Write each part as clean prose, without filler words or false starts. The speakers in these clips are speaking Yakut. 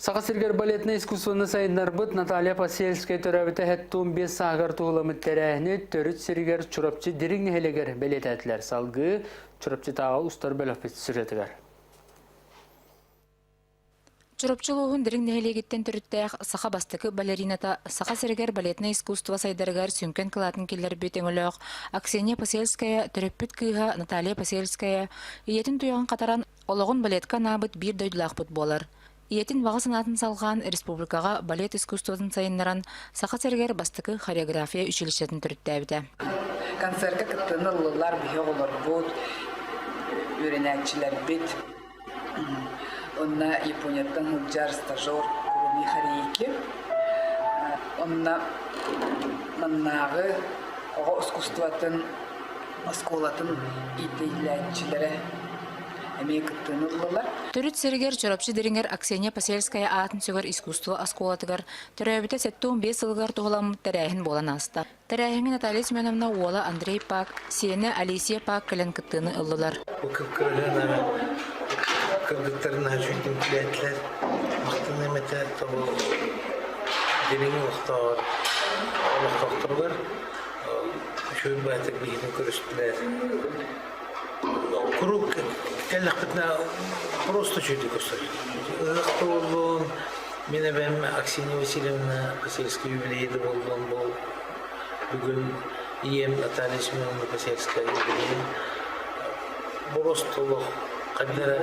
Саха сиригэр балетнай искусствоны сайыннарбыт Наталья Посельская төрөөбүтэ 75 сааһыгар туһуламмыт тэрээһини төрүт сиригэр Чурапчы Дириҥ нэһилиэгэр бэлиэтээтилэр. Салгыы Чурапчытааҕы устар бөлөхпүт сюжетыгар. Чурапчы улууһун Дириҥ нэһилиэгиттэн төрүттээх саха бастакы балерината, Саха сиригэр балетнай искусство сайдарыгар сүҥкэн кылаатын киллэрбит өҥөлөөх Аксения Посельская төрөппүт кыыһа Наталья Посельская ийэтин туйаҕын хатаран олоҕун балетка анаабыт биир дойдулаахпыт буолар. Ийэтин баҕа санаатын салҕаан республикаҕа балет искусствотын сайыннаран Саха сиригэр бастакы хореография училищетын төрүттээбитэ. Концерка кыттыыны ыллылар биһи оҕолорбут, үөрэнээччилэрбит. Онно Японияттан сылдьар стажер Куруми Харийки. Онно маннааҕы оҕо искусствотын оскуолатын иитиллээччилэрэ эмиэ кыттыыны ыллылар. Төрүт сиригэр Чурапчы Дириҥэр Аксения Посельская аатын сүгэр искусство оскуолатыгар төрөөбүтэ 75 сылыгар туһуламмыт тэрээһин буолан ааста. Тэрээһиҥҥэ Наталья Семеновна уола Андрей Пак, сиэнэ Алисия Пак кэлэн кыттыыны ыллылар. Бу кып-кырыһыанара кыргыттарын үчүгдүк билээтилэр. Махтаныам этэ тобу дириҥ олохтооҕор олохтоохторугар үчүгэй баайтык биһигин көрүстүлэр. Куруук кэллэхпитинэ просто үчүгэйдик көрсөр. Ыһыах да буоллун, мин эбэм Аксинья Васильевна Посельская юбилейа да буоллун, бу бүгүн ийэм Наталья Семеновна Посельская юбилейын боруоста олох хайдах эрэ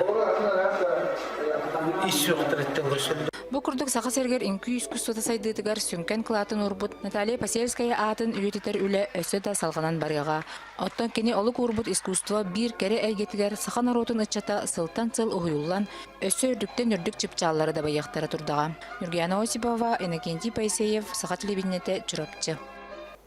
ис сүрэхтэриттэн көрсөллөр. Бу курдук Саха сиригэр үҥкүү искусствота сайдыытыгар сүҥкэн кылаатын уурбут Наталья Посельская аатын үйэтитэр үлэ өссө да салҕанан барыаҕа. Оттон кини олук уурбут искусство биир кэрэ эйгэтигэр саха норуотун ыччата сылтан сыл уһуйуллан, өссө үрдүктэн үрдүк чыпчааллары дабайыахтара турдаҕа. Ньургуяна Осипова, Иннокентий Поисеев, Саха телевидениетэ, Чурапчы.